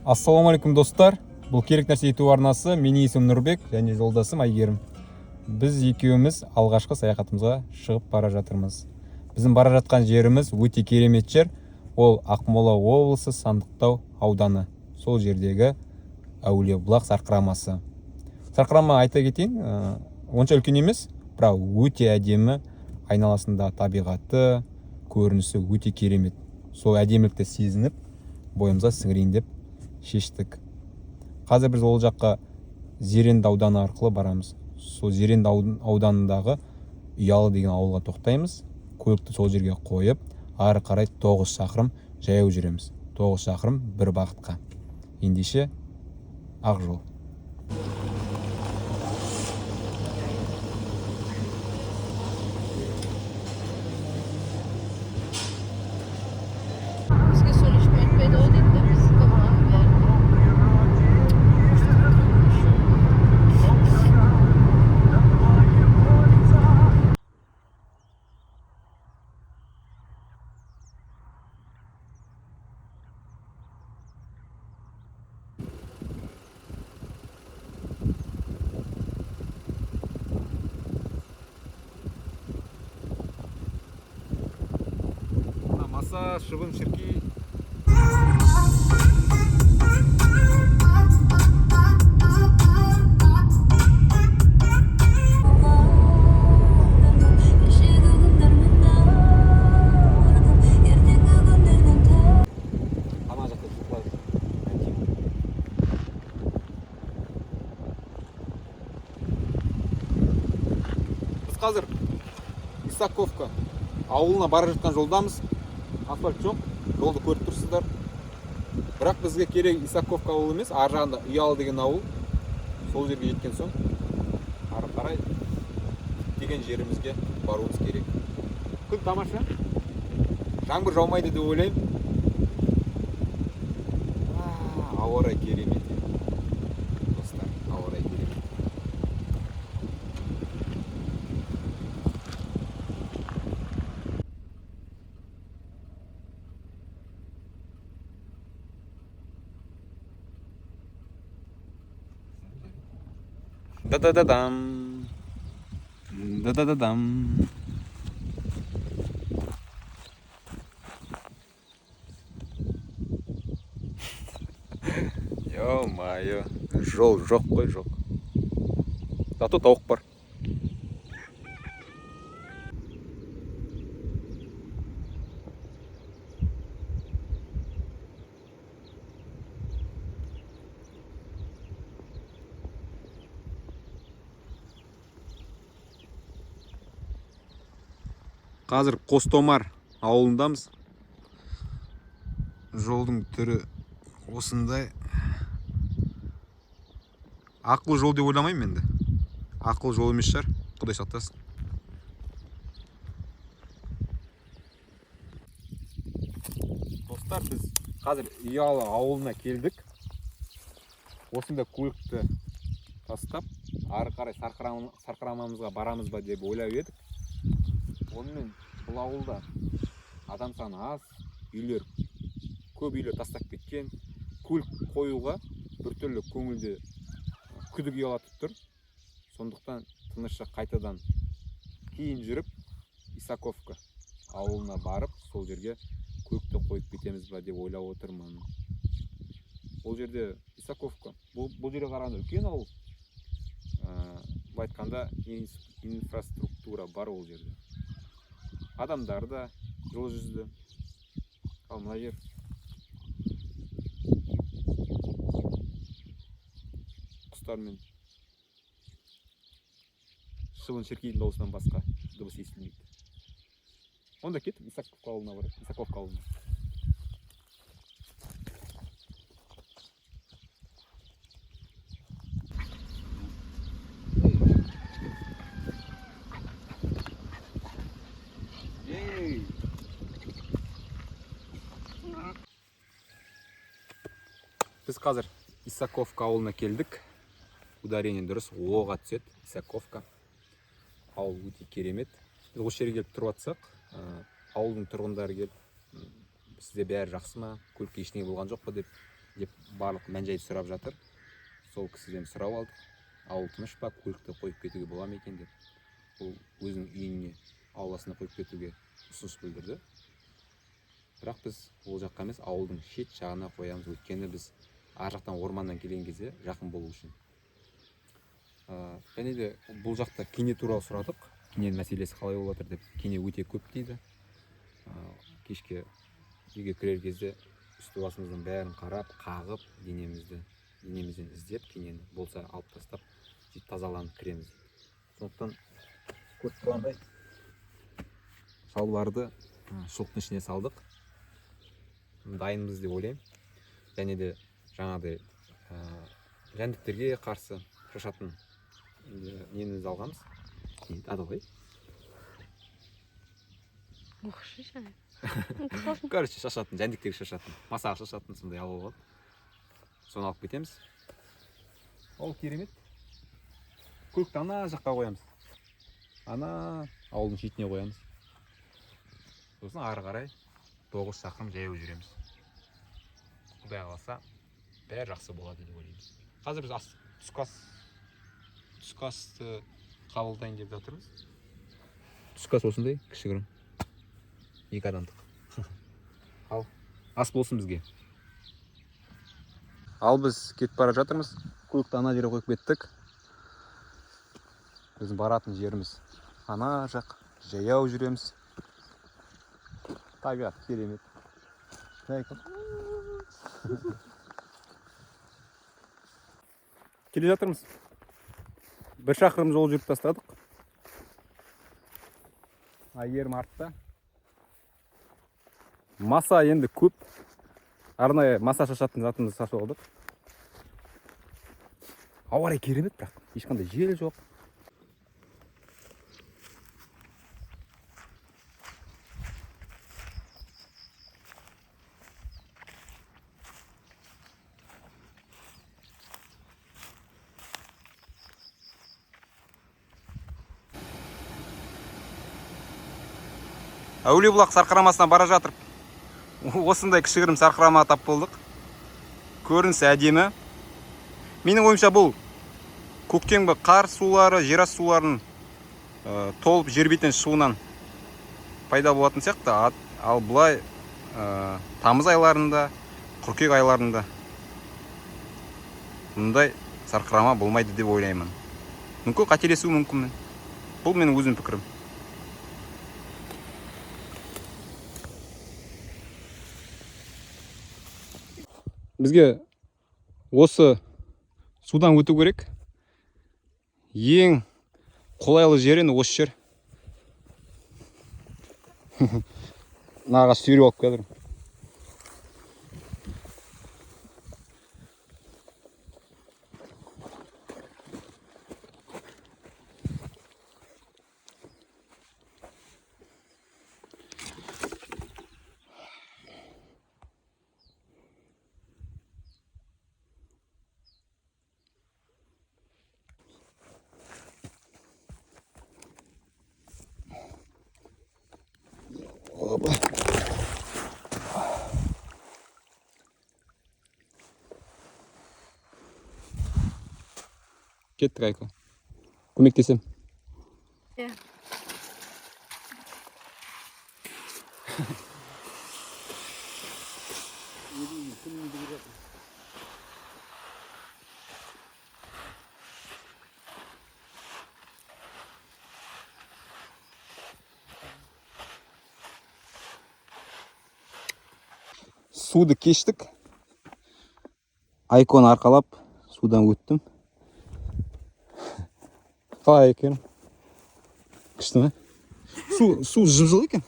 Ассалаумағалейкум, достар! Бұл «Керек нәрсе» YouTube арнасы. Менің есімім Нұрбек және жолдасым Әйгерім. Біз екеуміз алғашқы саяхатымызға шығып бара жатырмыз. Біздің бара жатқан жеріміз өте керемет жер. Ол Ақмола облысы, Сандықтау ауданы, сол жердегі Әулие бұлақ сарқырамасы. Сарқырама, айта кетейін, онша үлкен емес, бірақ өте әдемі. Айналасында табиғаты, көрінісі өте керемет. Сол әдемілікті сезініп, бойымызға сіңірейін деп шештік. Қазір біз ол жаққа Зеренді ауданы арқылы барамыз. Сол Зеренді ауданындағы Ұялы деген ауылға тоқтаймыз. Көлікті сол жерге қойып, ары қарай 9 шақырым жаяу жүреміз. 9 шақырым бір бағытқа. Ендеше, ақ жол! Бізге соны ешкім айтпайды ғой дейді да, біз команданың бәрін. Маса, шыбын шіркей. Кешегі күндермен ауырдым, ертеңгі күндерден. Ана жақта жылқылар әдемі. Біз қазір Исаковка ауылына бара жатқан жолдамыз. Асфальт жоқ, жолды көріп тұрсыздар. Бірақ бізге керек Исаковка ауылы емес, ар жағында Ұялы деген ауыл. Сол жерге жеткен соң ары қарай деген жерімізге баруымыз керек. Күн тамаша, жаңбыр жаумайды деп ойлаймын. Ауа райы керемет, достар, ауа райы керемет. Да да да дам, да да да дам. Ё-моё, жол жоқ қой, жоқ. Зато тауық бар. Қазір Қостомар ауылындамыз. Жолдың түрі осындай. Ақылы жол деп ойламаймын енді. Ақылы жол емес шығар, құдай сақтасын. Достар, біз қазір Ұялы ауылына келдік. Осында көлікті тастап, ары қарай сарқырамамызға барамыз ба деп ойлап едік. Онымен бұл ауылда адам саны аз, үйлер көп, үйлер тастап кеткен. Көлік қоюға біртүрлі көңілде күдік ұялатып тұр. Сондықтан тынышы қайтадан кейін жүріп, Исаковка ауылына барып, сол жерге көлікті қойып кетеміз ба деп ойлап отырмын. Ол жерде Исаковка бұл жерге қарағанда үлкен ауыл. Былай айтқанда, инфраструктура бар ол жерде, адамдар да жылы жүзді. Ал мына жер құстар мен шыбын шіркейдің дауысынан басқа дыбыс естілмейді. Онда кеттік, Исаковка ауылына барайық, Исаковка ауылына. Ей! Біз қазір Исаковка ауылына келдік. Ударение дұрыс, оға түседі. Исаковка. Ауыл өте керемет. Біз осы жерге келіп тұрып жатсақ, ауылдың тұрғындары келіп, сізде бәрі жақсы ма, көлікке ештеңе болған жоқ па деп. Деп барлық мән жайды сұрап жатыр. Сол кісіден сұрап алдық, ауыл тыныш па, көлікті қойып кетуге бола ма екен деп. Ол өзінің үйіне, ауласына қойып кетуге ұсыныс білдірді, бірақ біз ол жаққа емес, ауылдың шет жағына қоямыз, өйткені біз ар жақтан орманнан келген кезде жақын болу үшін. Және де бұл жақта кене туралы сұрадық, кененің мәселесі қалай болып жатыр деп. Кене өте көп дейді. Кешке үйге кірер кезде үсті басымыздың бәрін қарап, қағып, денемізден іздеп, кенені болса алып тастап, сөйтіп тазаланып кіреміз. Сондықтан көріп тұрғандай, шалбарды шұлықтың ішіне салдық, дайынбыз деп ойлаймын. Және де жаңағыдай жәндіктерге қарсы шашатын немізді алғанбыз. Не аты қалай? Оқшы жаңа. Короче, шашатын, жәндіктерге шашатын, масақ шашатын, сондай алып алып, соны алып кетеміз. Ол керемет. Көлікті ана жаққа қоямыз, ана ауылдың шетіне қоямыз, сосын ары қарай 9 шақырым жаяу жүреміз. Құдай қаласа, бәрі жақсы болады деп ойлаймыз. Қазір біз ас түскі асты қабылдайын деп жатырмыз. Түскі ас осындай кішігірім, екі адамдық. Ал ас болсын бізге. Ал біз кетіп бара жатырмыз. Көлікті ана жерге қойып кеттік. Біздің баратын жеріміз ана жақ, жаяу жүреміз. Табиғат керемет. Айко. Келе жатырмыз. 1 шақырым жол жүріп тастадық. Әйгерім артта. Маса енді көп. Арнайы маса шашатын затымызды шашып алдық. Ауа райы керемет, бірақ ешқандай жел жоқ. Әулиебұлақ сарқырамасына бара жатыр. Осындай кішігірім сарқырама тап болдық. Көрінісі әдемі. Менің ойымша, бұл көктемгі қар сулары, жерасты суларының толып жер бетінен шығуынан пайда болатын сияқты. Ал былай тамыз айларында, қыркүйек айларында мұндай сарқырама болмайды деп ойлаймын. Мүмкін, қателесуім мүмкінмін. Бұл менің өзім пікірім. Бізге осы судан өту керек. Ең қолайлы жер енді осы жер. Мына ағаш сүйреп алып келе жатырмын. Опа. Кеттік, Айко. Көмектесем. Иә. Суды кештік. Айконы арқалап судан өттім. Қалай екен? Күшті ме? Су жып жылы екен.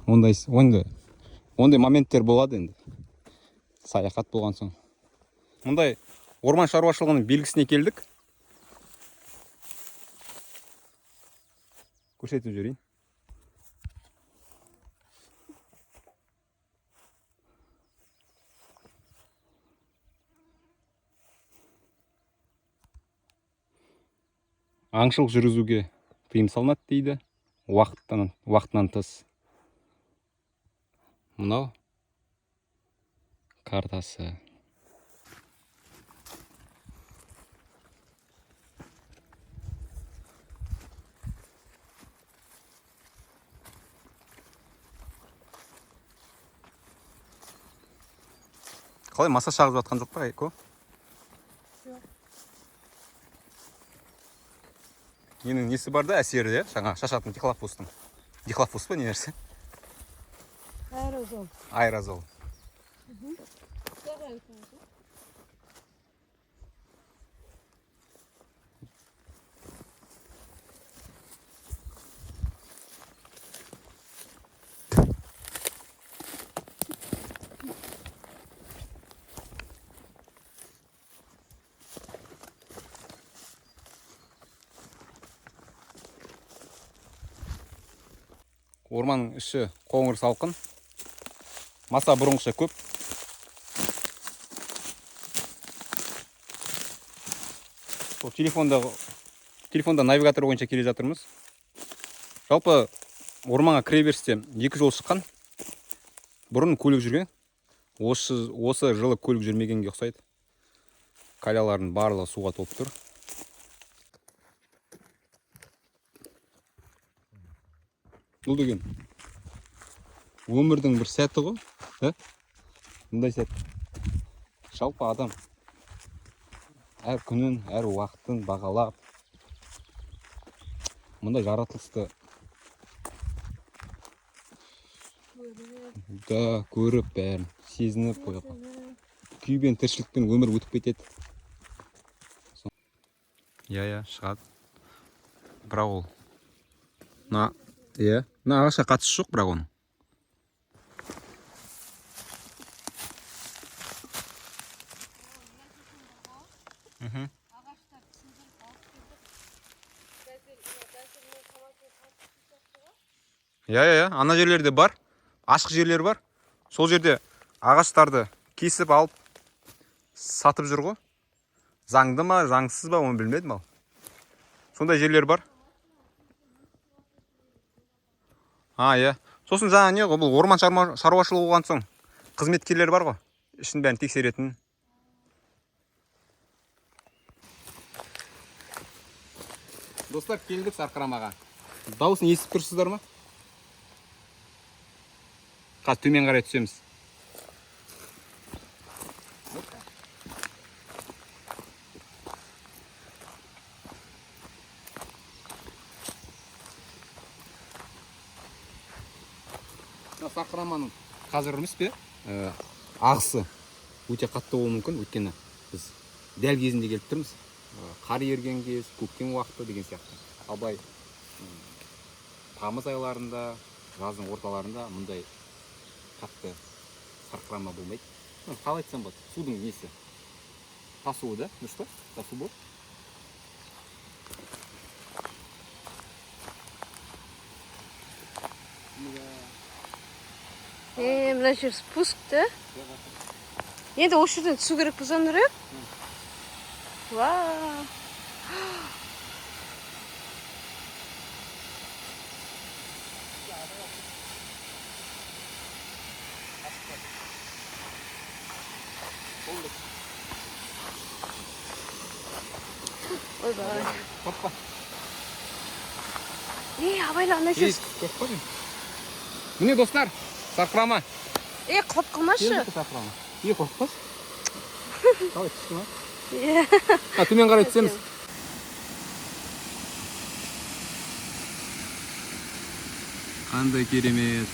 Ондай моменттер болады енді. Саяхат болған соң. Мұндай орман шаруашылығының белгісіне келдік. Көрсетіп жіберейін. Аңшылық жүргізуге тыйым салынады дейді. Уақытынан тыс. Мынау картасы. Қалай, маса шағып жатқан жоқ па, Айко? Жоқ. Ненің несі бар да, әсері, иә, жаңа шашатын дихлофостың. Дихлофос па, не нәрсе? Аэрозол. Аэрозол. Орманның іші қоңыр салқын. Маса бұрынғыша көп. Сол телефонда навигатор бойынша келе жатырмыз. Жалпы орманға кіре берісте екі жол шыққан. Бұрын көлік жүрген. Осы жылы көлік жүрмегенге ұқсайды. Калялардың барлығы суға толып тұр. Бұл деген өмірдің бір сәті ғой, ә? Мындай сәт. Жалпы адам әр күнін, әр уақытын бағалап, мындай жаратылысты да көріп, бәрін сезініп қояды. Күйбен тіршілікпен өмір өтіп кетеді. Иә, иә, шығады. Бірақ ол мына, иә, мына ағашқа қатысы жоқ бірақ оның. Иә, иә, иә, ана жерлерде бар, ашық жерлер бар. Сол жерде ағаштарды кесіп алып сатып жүр ғой. Заңды ма, заңсыз ба, оны білмедім ал. Сондай жерлер бар. А, иә. Сосын жаңа не ғой, бұл орман шаруашылығы болған соң қызметкерлер бар ғой, ішін бәрін тексеретін. Достар, келдік сарқырамаға. Дауысын естіп тұрсыздар ма? Қазір төмен қарай түсеміз. Мына сарқыраманың қазір емес пе? Ағысы өте қатты болуы мүмкін, өйткені біз дәл кезінде келіп тұрмыз. Қар еріген кез, көктем уақыты деген сияқты. Ал былай, тамыз айларында, жаздың орталарында мұндай қатты сарқырама болмайды. Қалай айтсам болады, судың несі? Тасуы да, дұрыс па? Тасу болады. Мына жер спуск та. Енді осы жерден түсу керек болса, Нұрек? Вау! Ойбай. Қорықпа. Ей, абайла, ана жер. Ей, қорықпа деймін. Міне, достар, сарқырама. Ей, құлап қалмашы. Келдік сарқырама. Ей, қорықпашы. Қалай, түсті ма? Иә. А, төмен қарай түсеміз. Қандай керемет.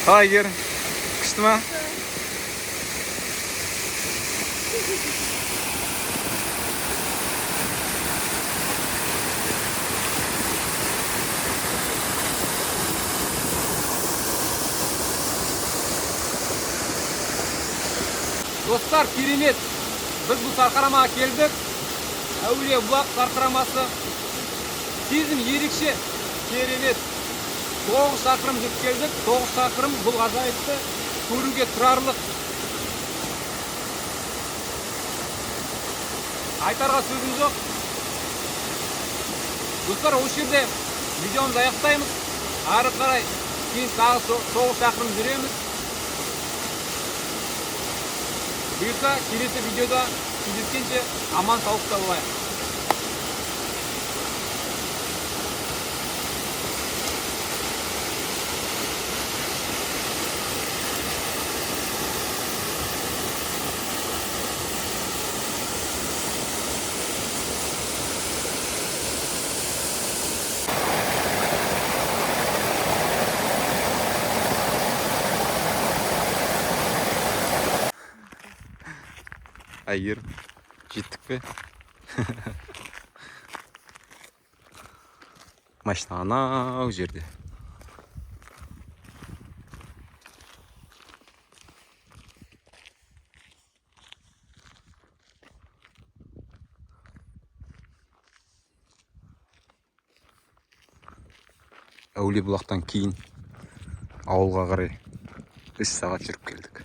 Қалай, Әйгерім? Күшті ма? Достар, керемет! Біз бұл сарқырамаға келдік. Әулие бұлақ сарқырамасы. Сезім ерекше, керемет. 9 шақырым жүріп келдік. 9 шақырым бұл ғажайыпты көруге тұрарлық. Айтарға сөзім жоқ. Достар, осы жерде видеомызды аяқтаймыз. Ары қарай кейін тағы 9 шақырым жүреміз. Бұйырса, келесі видеода кездескенше аман саулықта болайық. Әйгерім, жеттік пе? Машина анау жерде. Әулие бұлақтан кейін ауылға қарай 3 сағат жүріп келдік.